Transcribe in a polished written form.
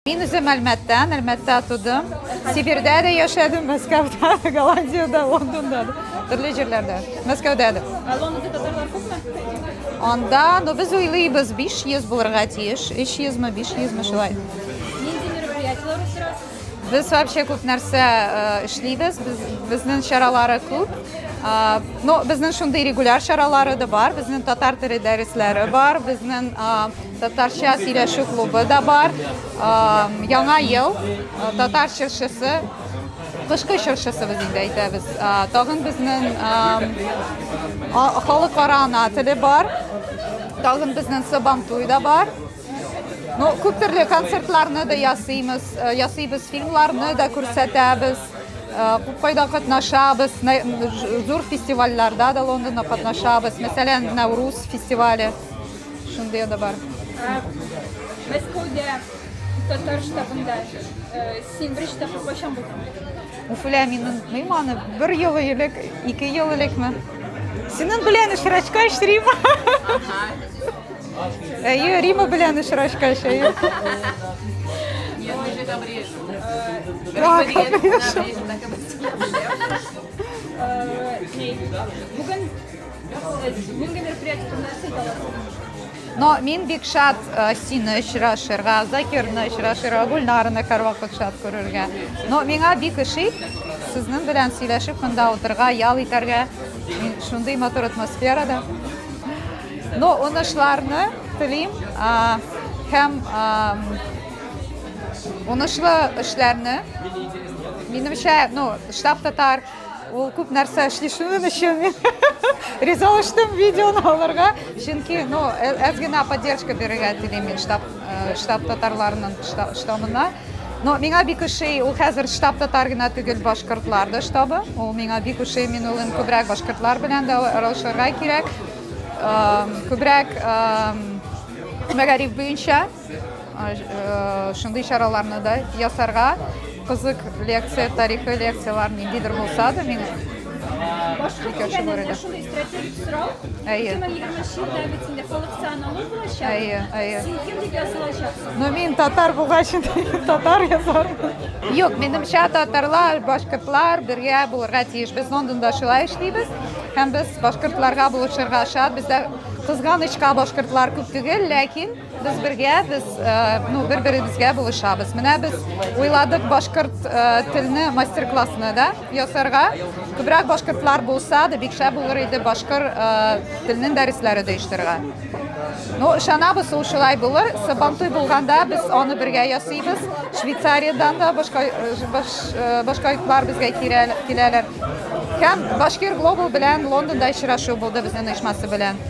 Мин үзем Әлмәттән, Әлмәттә тудым. Сибирдә дә яшәдем, Мәскәүдә, Голландиядә, Лондонда да, төрле җирләрдә. Мәскәүдә дә. Ә Лондонда татарлар күпме? Анда, ну без уйлыйбыз, 500 булырга тиеш. 300 мы, 500 мы шулай. Нинди мероприятиеләр уздырасыз? Без вообще күп нәрсә э, эшлибез, без, безнең чаралары күп. Э, Ну, безнең шундый регуляр чаралары да бар, безнең татар теле дәресләре бар, безнең э, Татарча сөйләшү клубы да бар. Яңа ел татар чыршысы, кышкы чыршысы без инде әйтәбез. Тагын безнең халыкара ана теле бар. Тагын безнең Сабантуй да бар. Ну, күп төрле концертларны да ясыйбыз, ясыйбыз, фильмларны да күрсәтәбез. Күп кайда катнашабыз, зур фестивальләрдә дә Лондонда катнашабыз. Мәсәлән, Нәүрүз фестивале. Шундый да бар. Мәскәүдә татар штабында син беренче тапкыр кайчан булдың? Уфлә, мин онытмыйм аны. Бер ел элек, ике ел элекме? Синең белән очрашкач, Рима. Әйе, Рима белән очрашкач, әйе. Бүген Бүгенге мероприятие турында нәрсә әйтә аласың? Но мин бик шат э, сине очрашырга, Закирны очрашырга, Гульнарны һәрвакыт шат күрергә. Но миңа бик ошый сезнең белән сөйләшеп монда утырырга, ял итәргә. Мин шундый матур атмосферада. Но уңышларны телим һәм уңышлы эшләрне. Минемчә, ну, штаб татар Ул күп нәрсә эшли, шуның өчен мин ризалаштым видеоны алырга, чөнки, ну, әз генә поддержка бирергә телим мин штаб, э, штаб татарларының штабына. Но миңа бик ошый, ул хәзер штаб татар гына түгел, башкортлар да штабы. Ул миңа бик ошый, мин уйлыйм, күбрәк башкортлар белән дә аралашырга кирәк. Күбрәк мәгариф буенча Шундый чараларны да ясарга кызык лекция, тарихи лекцияләр ниндидер булса да мин Башкорт дигәннән шундый стратегик сорау. Әйе. 2020 елда бит инде халык саны алу булачак. Әйе, әйе. Син кем дип язылачаксың? Ну мин татар булгач, татар язармын. Юк, минемчә татарлар, башкортлар бергә булырга тиеш. Без Лондонда шулай эшлибез һәм без башкортларга булышырга шат. Бездә кызганычка башкортлар күп түгел, ләкин Без бергә, без ну, бер-беребезгә булышабыз. Менә без уйладык башкорт телне мастер-классны да ясарга. Күбрәк башкортлар булса да бик шәп булыр иде башкор телнең дәресләре дә оештырырга. Ну, ышанабыз, ул шулай булыр. Сабантуй булганда без аны бергә ясыйбыз. Швейцариядән дә башка башка безгә киләләр. Һәм Башкир Глобал белән Лондонда очрашу булды безнең оешмасы белән.